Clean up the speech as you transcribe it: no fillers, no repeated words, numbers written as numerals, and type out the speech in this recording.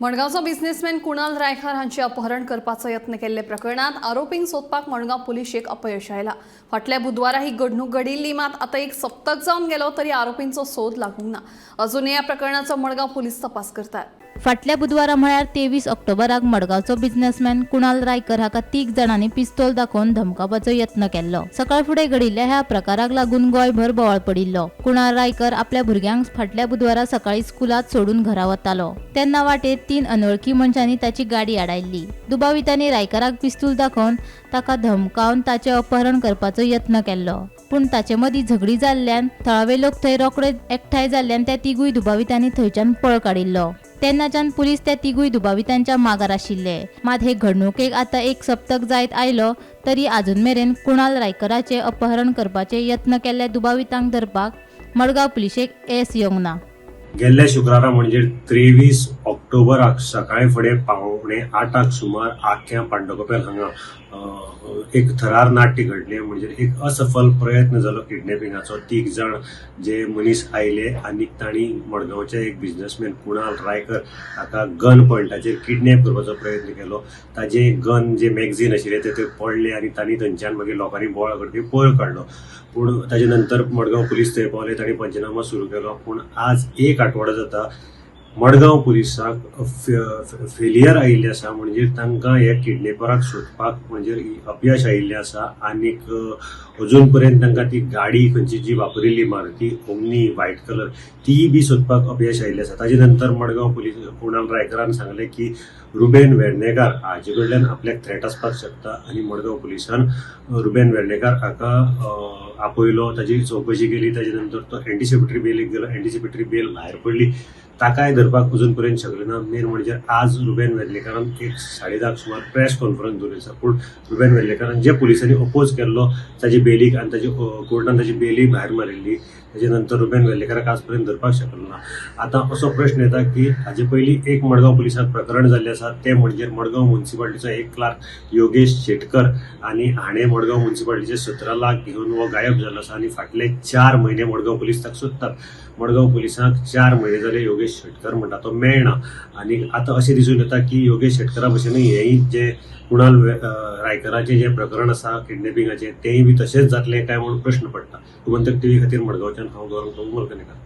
मडगांवचो businessman Kunal Raikar हांचे अपहरण करपाचो यत्न केल्ले प्रकरणात आरोपींक सोदपाक मडगांव पुलिशेक अपयश आयला. फाटल्या बुधवारा ही घडणूक घडिल्ली, मात आतां एक सप्तक जावन गेलो तरी आरोपींचो सोद लागूंक ना. अजूनय या प्रकरणाचो मडगांव पुलीस तपास करतात. फाटल्या बुधवारा म्हळ्यार 23 ऑक्टोबराक मडगांवचो बिझनेसमॅन कुणाल रायकर हाका तीग जाणांनी पिस्तोल दाखोवन धमकावपाचो यत्न केल्लो. सकाळ फुडें घडिल्ल्या ह्या प्रकाराक लागून गोंयभर बोवाळ पडिल्लो. कुणाल रायकर आपल्या भुरग्यांक फाटल्या बुधवारा सकाळी स्कुलांत सोडून घरा वतालो तेन्ना वाटेर तीन अनवळखी मनशांनी ताची गाडी आडायल्ली. दुबावितांनी रायकराक पिस्तूल दाखोवन ताका धमकावन ताचें अपहरण करपाचो यत्न केल्लो. पूण ताचे मदीं झगडी जाल्ल्यान थळावे लोक थंय रोखडे एकठांय जाल्ल्यान त्या तिगूय दुबावितांनी थंयच्यान पळ काडिल्लो. तेन्नाच्यान पुलीस त्या तिगूय दुबावितांच्या मागार आशिल्ले. मात हे घडणुकेक आतां एक सप्तक जायत आयलो तरी अजून मेरेन कुणाल रायकराचे अपहरण करपाचे यत्न केल्ल्या दुबावितांक धरपाक मडगांव पुलिशेक येस येवंक ना. गेल्ल्या शुक्रारा म्हणजे 23 ऑक्टोबराक सकाळी फुडें 7:45 सुमार आख्या पांडकोपेल हांगा एक थरार नाट्य घडलें. म्हणजे एक असफल प्रयत्न जालो किडनॅपिंगाचो. तीग जाण जे मनीस आयले आनी तांणी मडगांवचे एक बिझनेसमॅन कुणाल रायकर हाका गन पॉयंटाचेर किडनॅप करपाचो प्रयत्न केलो. ताजे गन जे मॅगझीन आशिल्ले ते थंय पडले आनी तांणी थंयच्यान मागीर लोकांनी बोवाळ करतकीर पळ काडलो. पूण ताजे नंतर मडगांव पुलीस थंय पावले, तांणी पंचनामा सुरू केलो. पूण आज एक आठवडो जाता, मडगांव पुलिसाक फेलियर आयिल्लें आसा. म्हणजे तांकां हे किडनॅपराक सोदपाक म्हणजे अपयश आयिल्लें आसा. आनीक अजून पर्यंत तांकां ती गाडी खंयची जी वापरिल्ली मारुती ओमनी व्हायट कलर तीय बी सोदपाक अपयश आयिल्लें आसा. ताजे नंतर मडगांव पुलीस कुणाल रायकरान सांगलें की रुबेन वेर्णेकार हाजे कडल्यान आपल्याक थ्रेट आसपाक शकता आनी मडगांव पुलिसान रुबेन वेर्णेकार हाका आपयलो, ताजी चवकशी केली. ताजे नंतर तो एंटिसिपेटरी बेलीक गेलो. एंटिसिपेटरी बेल भायर पडली, ताकाय धरपाक अजून पर्यंत शकले ना. मेन म्हणजे आज रुबेन वेर्लेकारान एक 10:30 सुमार प्रेस कॉन्फरन्स दवरिल्ली आसा. पूण रुबेन वेर्लेकारान जे पुलिसांनी अपोज केल्लो ताजे बेलीक आनी ताजी कोर्टान ताजी बेली भायर मारिल्ली, ताजे नंतर रुबेन वेर्लेकाराक आज पर्यंत धरपाक शकलो ना. आतां असो प्रश्न येता की हाजे पयलीं एक मडगांव पुलिसांत प्रकरण जाल्लें आसा, तें म्हणजे मडगांव मुन्सिपाल्टीचो एक क्लार्क योगेश शेटकर आनी हाणें मडगांव मुन्सिपाल्टीचे 17 लाख घेवन हो गायब जाल्लो आसा आनी फाटले 4 म्हयने मडगांव पुलीस ताका सोदतात. मडगांव पुलिसांक 4 म्हयने जाले योगेश शेटकर म्हणटा तो मेळना. आनी आतां अशें दिसून येता की योगेश शेटकरा भशेनूय हेंय जें कुणाल रायकराचें जें प्रकरण आसा किडनॅपिंगाचें तेंय बी तशेंच जातलें काय म्हूण प्रश्न पडटा. गोमंतक टीव्ही खातीर मडगांवच्यान हांव गौरव प्रभू मलकनेकार.